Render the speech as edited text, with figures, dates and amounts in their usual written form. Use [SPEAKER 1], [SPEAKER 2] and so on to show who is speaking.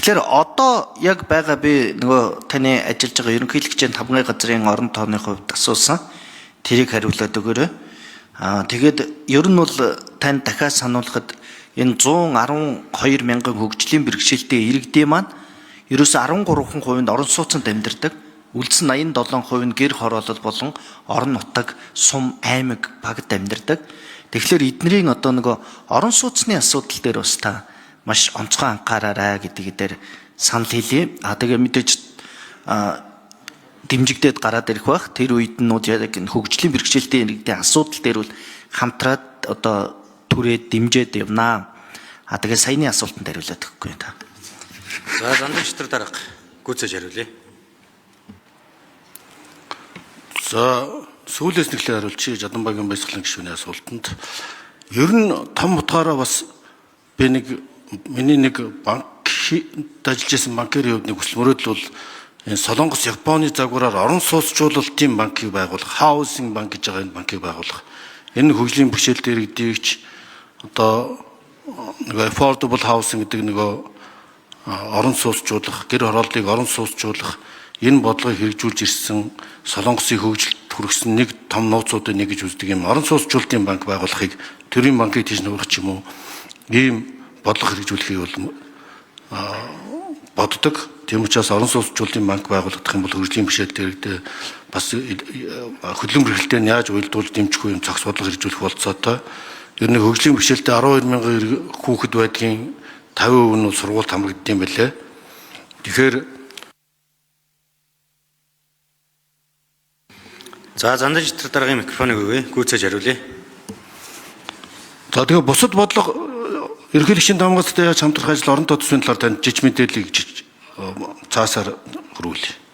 [SPEAKER 1] Тэгэхээр одоо яг байгаа би нөгөө таны ажиллаж байгаа ерөнхийлөгчийн тамгын газрын орон тооны хувьд асуусан. Тэрийг хариулаад өгөөрэй. Тэгээд ер нь бол танд дахиад сануулхад энэ 112 мянган хөгжлийн бэрхшээлтэй иргэдийн маань ерөөсө 13% нь орон сууцнд амьдардаг. Үлдсэн 87% нь гэр хороолол болон орон нутаг, сум, аймаг, багт амьдардаг. Тэгэхээр эднэрийн одоо нөгөө орон сууцны асуудал дээр бас та маш онцгой анхаараарай гэдэг дээр санал хэлье. Тэгээ мэдээж дэмжигдээд гараад ирэх байх. Тэр үед нь яг энэ хөгжлийн бэрхшээлтэй иргэдийн асуудал дээр бол хамтраад одоо түрээд дэмжиж явнаа. Тэгээ саяны асуултанд хариулаад өгөхгүй та.
[SPEAKER 2] За Зандан чөтгөр дарга гүйцээж хариулъя.
[SPEAKER 3] За сүүлээс нэглээ хариулчих Жаданбагийн баясгалан гишүүний асуултанд. Ер нь том утгаараа бас би нэг миний нэг банк ажиллаж байсан банкирын хувьд нэг хүсэл мөрөөдөл бол энэ Солонгос Японы загвараар орон сууцчлалтын банкыг байгуулах, housing банк гэж байгаа энэ банкыг байгуулах. Энэ хөгжлийн бэрхшээлтэй иргэдийгч одоо нөгөө affordable housing гэдэг нөгөө орон сууцчлах, гэр хорооллыг орон сууцчлах энэ бодлогыг хэрэгжүүлж ирсэн Солонгосын хөгжилд хүргэсэн нэг том нууцуудын нэг гэж үздэг юм. Орон сууцчлалтын банк байгуулахыг төрийн банкыг тийш нуурах ч юм уу ийм бодлого хэрэгжүүлэхийг бол боддог. Тийм учраас орон сууцчлалтын банк байгуулагдах юм бол хөгжлийн бэрхшээлтэй иргэдээ бас хөдөлгөөн бэрхшээлтэй нь яаж уялдуулж дэмжих үү юм цогц бодлого хэрэгжүүлэх болцоотой. Ер нь хөгжлийн бэрхшээлтэй 12 мянган хүүхэд байдгийн 50% нь бол сургуульд хамрагддаг юм байлээ. Тэгэхээр
[SPEAKER 2] За Зандан чөтгөр даргын микрофоныг өгье. Гүйцээж хариулъя.
[SPEAKER 3] За тэгээ бусад бодлого ерөнхийлөгчийн тамгацтай яаж хамтрах ажил орон тоо төсвийн талаар танд жиж мэдээллийг цаасаар хөрвүүлье.